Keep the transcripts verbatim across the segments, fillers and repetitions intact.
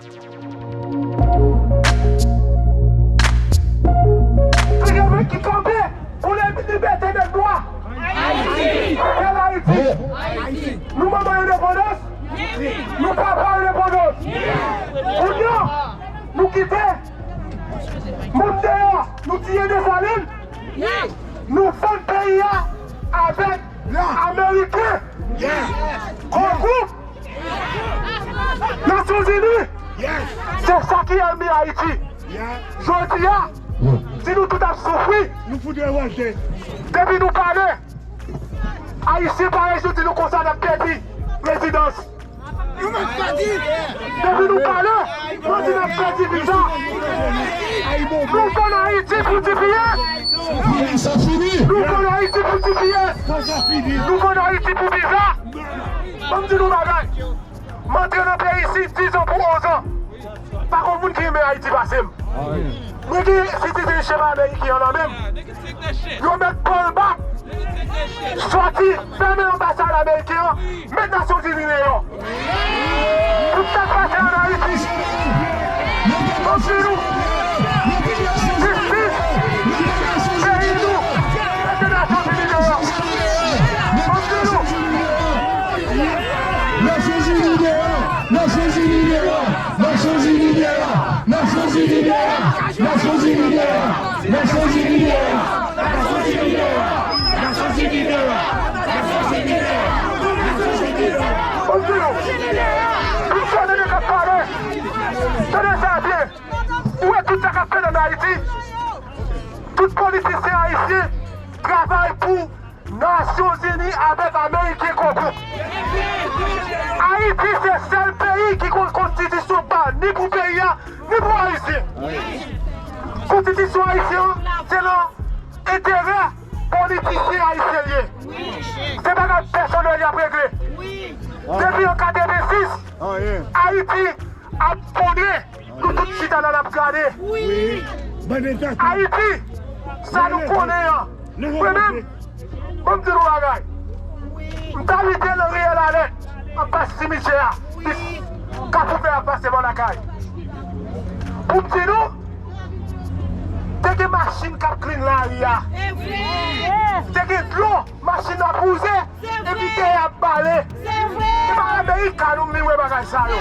Ki kanpe pou libète nèg nwa. Sèl Ayiti. Nou manman endepandans. Nou papa endepandans. Kounye a, nou kite moun deyò, nou tiye Desalin. Nou vann peyi a avèk Ameriken. Kògwoup. Nasyonzini. Se sa ki ènmi Ayiti. Jodi a, si nou tout ap soufri, depi nou pale, Ayisyen parèy jodi nou konsa n ap pèdi prezidans. Depi nou pale, nou di n ap pèdi viza. Nou vann Ayiti pou G P S. Nou vann Ayiti pou G P S. Nou vann Ayiti pou viza. Ban m di nou bagay. M antre nan peyi isi diz an pou onz an. Pa gon moun ki renmen Ayiti pase m. Mwen gen citizenship ameriken an nan men m. Yo mèt pran l bak. Sòti, fèmen anbasad ameriken an, met Nasyonzini deyò. Tout sa k pase ann Ayiti, anpil nou, jistis, peyi nou, mete Nasyonzini deyò. Anpil nou. Nasyonzini deyò! Nasyonzini deyò! Nasyonzini deyò! Nasyonzini deyò! Nasyonzini deyò! Nasyonzini deyò! Nasyonzini deyò! Nasyonzini deyò! Anpil nou. Tout sa nèg k ap pale. Tande sa byen. Ou wè tout sa k ap fèt ann Ayiti? Tout politisyen ayisyen travay pou Nasyonzini avèk Ameriken kògwoup. Ayiti se sèl peyi ki gon konstitisyon pa ni pou peyi a, ni pou Ayisyen. Konstitisyon ayisyen an, se nan enterè politisyen ayisyen l ye. Se bagay pèsonèl y ap regle. Depi an katrevensis, Ayiti ap fondre. Nou tout chita la n ap gade. Wi. Ayiti, sa nou konnen an. Mwen menm, ban m di nou bagay. M t abite nan riyèl Alèt, anfas simityè a. Wi. Kafou Vè a pase bò lakay. Pou m di nou, te gen machin k ap klin lari a. Se vre. Te gen dlo. Machin ap wouze, epi tè ap bale. Se pa Amerik a nou vin wè bagay sa yo.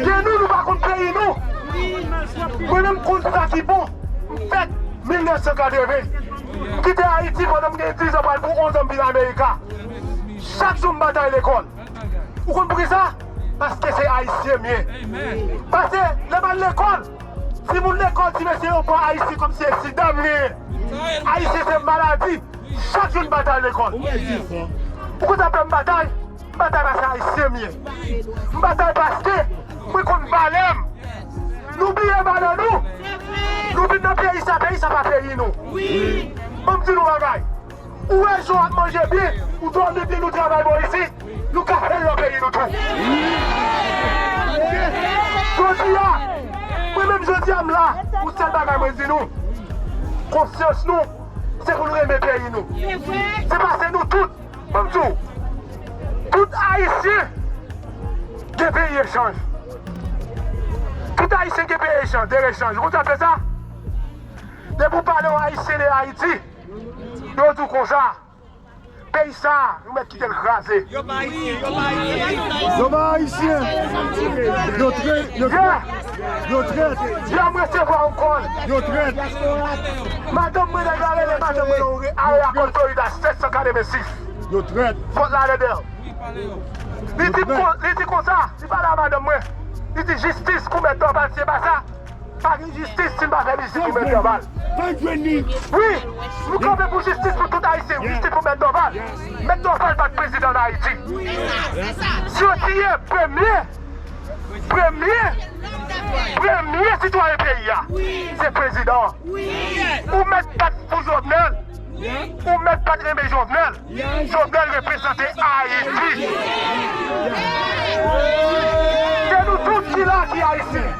Gen nou, nou pa konn peyi nou. Mwen menm konn sa ki bon. M fèt mil nèf san katreven. M kite Ayiti pandan m gen diz an, pral pou onz an m vin Amerika. Chak jou m batay lekòl. Ou konn poukisa? Paske se Ayisyen m ye. Paske lè m al lekòl, timoun lekòl, ti mesye yo pran Ayisyen kòmsi se sida m genyen. Ayisyen se maladi. Chak jou n batay lekòl. Ou konn sa fè m batay? M batay paske Ayisyen m ye. M batay paske mwen konn valè m. Nou bliye valè nou. Nou vin nan peyi sa, peyi sa pa peyi nou. Ban m di nou bagay. Ou wè jan w ap manje byen, ou dòmi byen, nou travay bò isi, nou ka fè l nan peyi nou tou. Jodi a, mwen menm jodi a m la, yon sèl bagay mwen di nou, konsyans nou, se pou nou renmen peyi nou. Se pase nou tout, ban m di w, tout Ayisyen gen peyi echanj. Tout Ayisyen gen peyi echanj, de rechanj. Ou konn sa fè sa? Depi w pale yon Ayisyen de Ayiti, yo di w konsa, peyi sa a, nou mèt kite l kraze. Yo pa Ayisyen, yo pa Ayisyen. Yo pa Ayisyen. Yo trè-, yo trè-, yo trèt. Yè m resevwa yon kòl. Yo trèt. Madanm mwen, nèg la rele madanm mwen nan Aeracon Florida, sèt san katrevensis. Yo trèt. Fort Lauderdale. Li di m kon-, li di konsa, li pale a madanm mwen. Li di jistis pou mèt Dorval, se pa sa. Pa gen jistis si n pa fè mizik pou mèt Dorval. Wi, nou kanpe pou jistis pou tout Ayisyen, jistis pou mèt Dorval. Mèt Dorval pa t prezidan Dayiti. Si yo tiye premye, premye, premye sitwayen peyi a, se prezidan an. Ou mèt bat pou Jovenel. Ou mèt pa t renmen Jovenel. Jovenel reprezante Ayiti. Se nou tout ki la ki Ayisyen.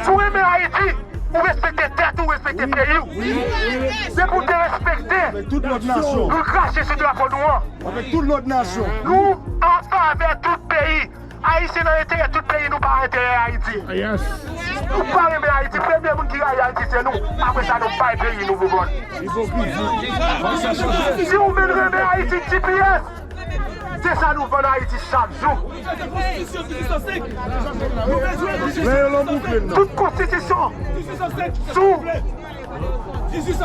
Si w renmen Ayiti, ou respekte tèt ou, respekte peyi w. Se pou w derespekte. Avèk tout lòt nasyon. Nou krache sou drapo nou an. Avèk tout lòt nasyon. Nou an favè tout peyi. Ayisyen nan enterè tout peyi nou, pa enterè Ayiti. Nou pa renmen Ayiti. Premye moun ki rayi Ayiti se nou. Apre sa, nou bay peyi nou pou vòlè. Si ou vin renmen Ayiti, G P S, se sa nou vann Ayiti chak jou. Tout konstitisyon sou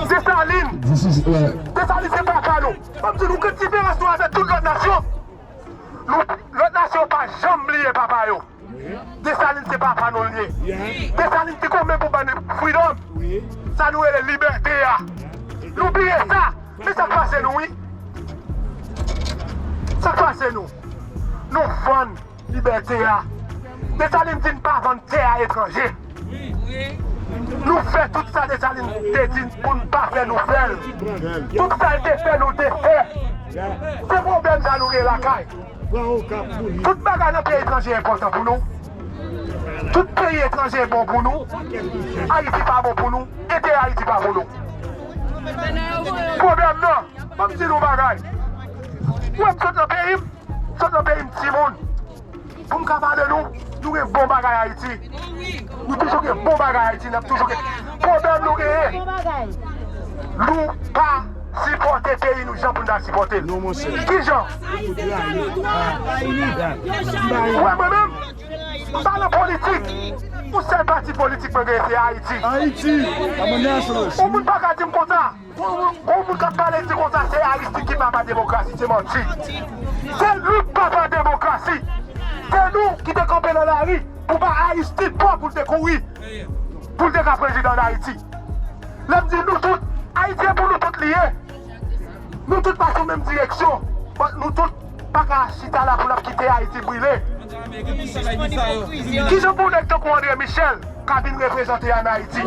Desalin. Desalin se papa nou. Ban m di nou, ki diferans nou avèk tout lòt nasyon? Nou, lòt nasyon pa janm bliye papa yo. Desalin se papa nou l ye. Desalin te konbyen pou ban nou freedom. Sa nou rele libète a. Nou bliye sa. Men sa k pase nou, wi. Sa k pase nou. Nou vann libète a. Desalin di n pa vann tè a etranje. Nou fè tout sa Desalin te di n pou n pa fè, nou fè l. Tout sa l te fè, nou te fè. Se pwoblèm sa nou gen lakay. Tout bagay nan peyi etranje enpòtan pou nou. Tout peyi etranje bon pou nou. Ayiti pa bon pou nou. Enterè Ayiti pa pou nou. Pwoblèm nan, ban m di nou bagay. Ou wè m sot nan peyi m, sot nan peyi m timoun. Pou m ka pale nou, nou gen bon bagay Ayiti. Nou toujou gen bon bagay Ayiti, n ap toujou gen. Pwoblèm nou genyen, nou pa sipòte peyi nou jan pou n ta sipòte l. Ki jan? Ou wè mwen menm, m pa nan politik. Yon sèl pati politik mwen genyen, se Ayiti. Yon moun pa ka di m konsa. Gon moun k ap pale di konsa se Aristide ki papa demokrasi, se manti. Se nou k papa demokrasi. Se nou ki te kanpe nan lari pou ba Aristide pò pou l te kouri, pou l te ka prezidan an Ayiti. Lè m di nou tout, Ayiti se pou nou tout li ye. Nou tout pa sou menm direksyon, but nou tout pa ka chita la pou n ap kite Ayiti brile. Kijan pou nèg tankou André Michel ka vin reprezante ann Ayiti?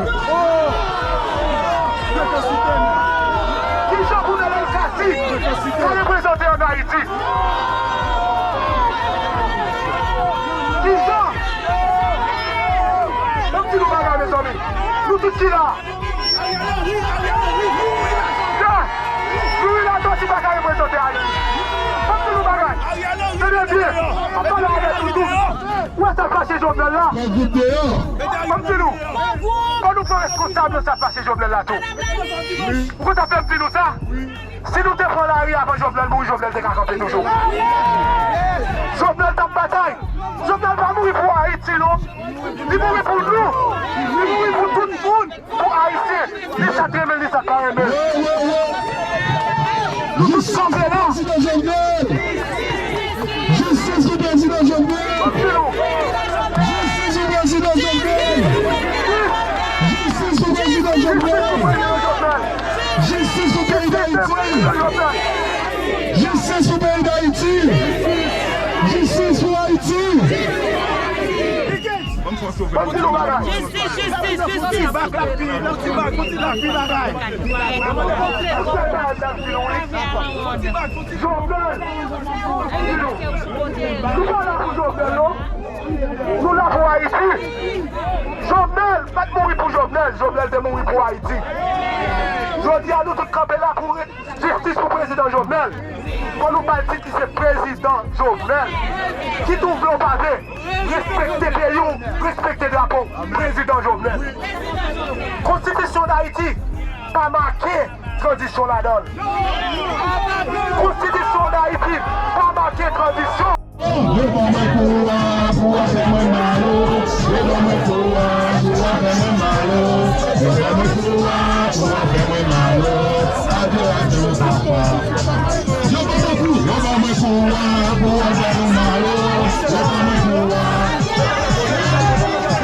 Kijan pou Nènèl Cassy ka reprezante ann Ayiti? Kijan? Ban m di nou bagay, mezanmi. Nou tout ki la. Wi, Ariel Henry, wi, wi, wi. Wi, wi, la, Dòsi pa ka reprezante Ayiti. Ban m di nou bagay. Tande byen, m ap pale avèk nou tou. Ou wè sa k pase Jovenel la? Ban m di nou, fò nou pran responsab nan sa k pase Jovenel la tou. Ou konn sa fè m di nou sa? Si nou te pran lari avan Jovenel mouri, Jovenel te ka kanpe toujou. Jovenel t ap batay. Jovenel pa mouri pou Ayiti, non. Li mouri pou nou. Li mouri pou tout moun. Pou Ayisyen. Ni sa k renmen l, ni sa k pa renmen l. Nou tout kanpe la. Jistis pou prezidan Jovenel! Jistis pou prezidan Jovenel! Jistis pou prezidan Jovenel! Jistis pou prezidan Jovenel! Jistis pou peyi Dayiti! Jistis pou peyi Dayiti! Jistis pou Ayiti! Ban m di nou bagay. Jistis, jistis, jistis. Yon sèl bagay n ap di nou, wi. Jovenel, ban m di nou, nou pa la pou Jovenel, non. Nou la pou Ayiti. Jovenel pa t mouri pou Jovenel, Jovenel te mouri pou Ayiti. Jodi a, nou tout kanpe la pou re- Jistis pou prezidan Jovenel. Fò nou ba l tit li se prezidan Jovenel. Kit ou vle ou pa vle, respekte peyi w, respekte drapo w. Prezidan Jovenel. Konstitisyon Dayiti pa make tranzisyon ladan l. Konstitisyon Dayiti pa make tranzisyon. Yo ban mwen kou a pou w ap fè mwen mal o. Yo ban mwen kou a pou w ap fè mwen mal o. Yo ban mwen kou a pou w ap fè mwen mal o. Adye, adye, papa. Yo ban mwen kou, yo ban mwen kou a pou w ap fè mwen mal o. Yo ban mwen kou a.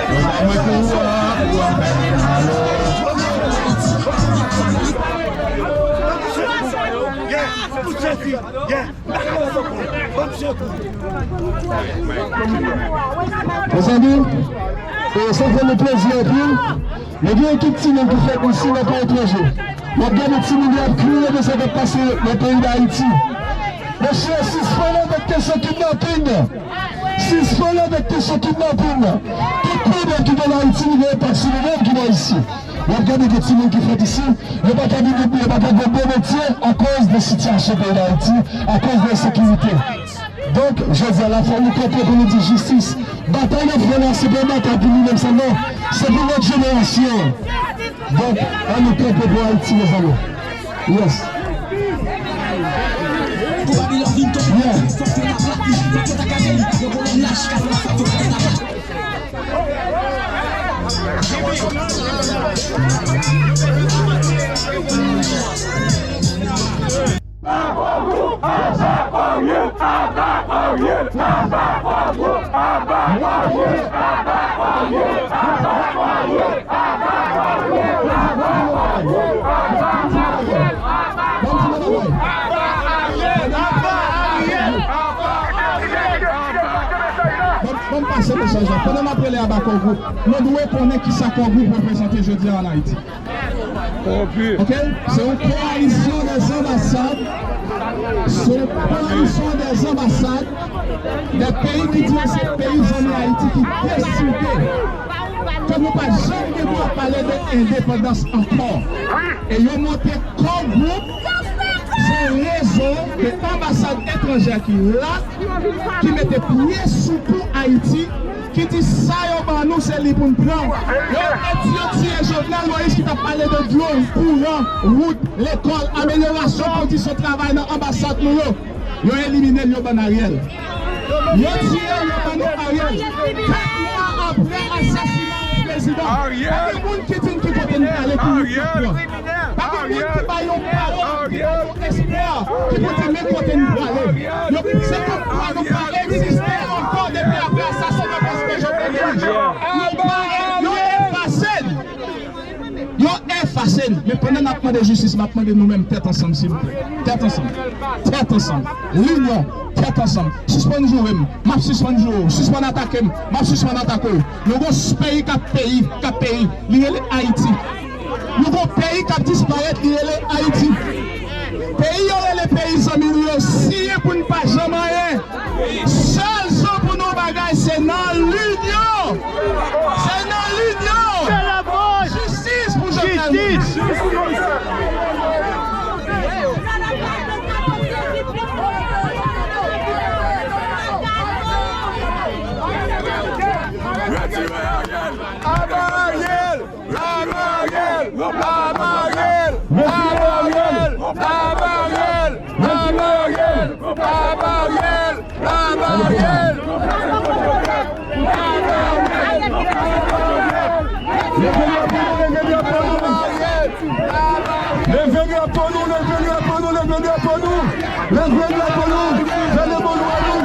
Yo ban mwen kou a pou w ap fè mwen mal o. Yeah, yeah. Mezanmi, e, sa fè nou plezi anpil. Nou gen yon ekip timoun ki fèt isi nan peyi etranje. W ap gade timoun yo ap kriye de sa k ap pase nan peyi Dayiti. Mesye, sispann avèk kesyon kidnaping nan. Sispann avèk kesyon kidnaping nan. Tout pwoblèm ki gen Ayiti, li gen enpak sou nou menm ki nan isi. W ap gade gen timoun ki fèt isi, yo pa ka vin, yo pa ka gen bon metye akoz de sitiyasyon peyi Dayiti, akoz de ensekirite. Donk, jodi a la, fò nou kanpe pou nou di jistis. Batay n ap fè la, se pa yon batay pou nou menm sèlman, se pou lòt jenerasyon. Donk, ann nou kanpe pou Ayiti, mezanmi. Yes. Yeah. Ban m pase mesaj la. Pandan n ap rele aba Kò Gwoup, nou dwe konnen kisa Kò Gwoup reprezante jodi a ann Ayiti. Ok? Se yon koalisyon dèzanbasad. Se yon koalisyon dèzanbasad dè peyi ki di yo se peyi zanmi Ayiti ki deside ke nou pa janm gen dwa pale de endepandans ankò. E yo monte Kò Gwoup, se rezo de anbasad etranjè ki la, ki mete pye sou kou Ayiti, ki di sa yo ban nou, se li pou n pran. Yo te di yo tiye Jovenel Moïse ki t ap pale de dlo, kouran, wout, lekòl, amelyorasyon kondisyon travay nan anbasad nou yo. Yo elimine l, yo ban Ariel. Yo tiye l, yo ban nou Ariel. Kat mwa apre asasina yon prezidan, pa gen moun ki di n ki kote n prale, ki wout n ap pran. Pa gen moun ki bay yon pawòl, ki bay yon espwa, ki pou di men kote n prale. Yo, se kòmkwa nou pa egziste ankò depi apre asasina prezidan Jovenel Moïse. Nou pa, yo efase n. Yo efase n. Men pandan n ap mande jistis, m ap mande nou menm tèt ansanm, silvouplè. Tèt ansanm. Tèt ansanm. Linyon. Tèt ansanm. Sispann joure m. M ap sispann joure w. Sispann atake m. M ap sispann atake w. Nou gon s-, peyi k ap peyi, k ap peyi. Li rele Ayiti. Nou gon peyi k ap disparèt, li rele Ayiti. Peyi yo rele peyi zanmi nou yo, siyen pou n pa janm anyen. Sèl jan pou nou bagay, se nan linyon. Se nan linyon. Jistis pou Jovenel Moïse. Retire Ariel! Aba Ariel! Aba Ariel! Aba Ariel! Leve drapo nou, leve drapo nou, leve drapo nou! Leve drapo nou! Fè le bon lwa nou!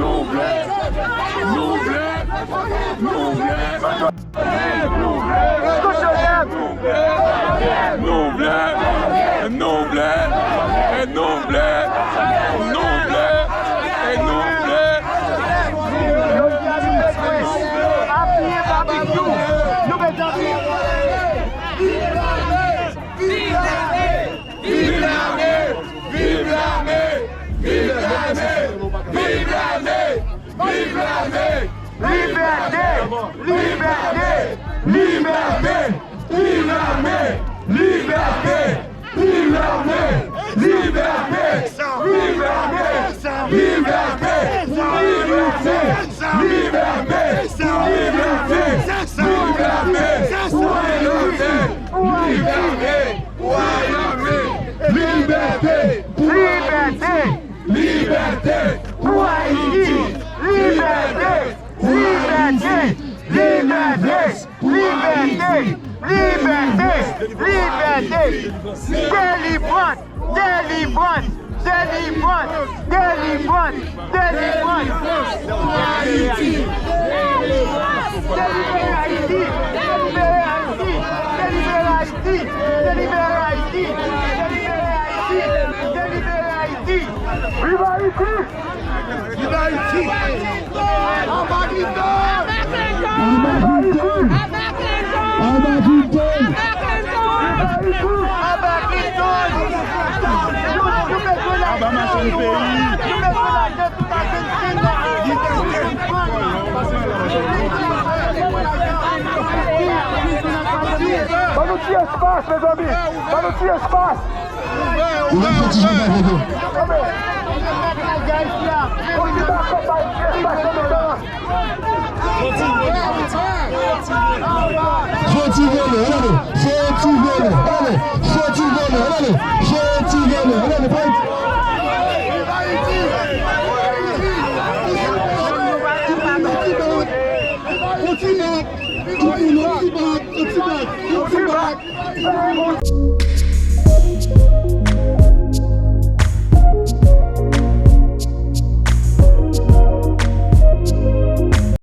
Nou vle, nou vle, nou vle, nou vle. Nou vle, nou vle, nou vle, nou vle, nou vle, nou vle. Apiye Babekyou, nou bezwen apiye. Viv lame! Viv lame! Viv lame! Viv lame! Viv lame! Libète! Libète! Libète! Viv lame! Libète! Viv lame! Libète! Viv lame! Libète! Viv lame! Libète! Viv lame! Viv lame! Pou Ayiti! Pou Ayiti! Libète! Libète! Libète! Pou Ayiti! Libète! Libète! Libète! Libète! Libète! Libète! Delivrans! Delivrans! Delivrans! Delivrans! Delivrans! Delivre Ayiti! Delivre Ayiti! Delivre Ayiti! Delivre Ayiti! Delivre Ayiti! Viv Ayiti! Viv Ayiti! Aba Guito! Aba Clinton! Aba Clinton! Aba machann peyi! Ban nou ti espas, mezanmi! Ban nou ti espas! Ou gen fè ti jan avèk yo. Fè ti vole, ann ale. Fè ti vole, ann ale. Fè ti vole, ann ale. Fè ti vole, ann ale. Fè ti vole.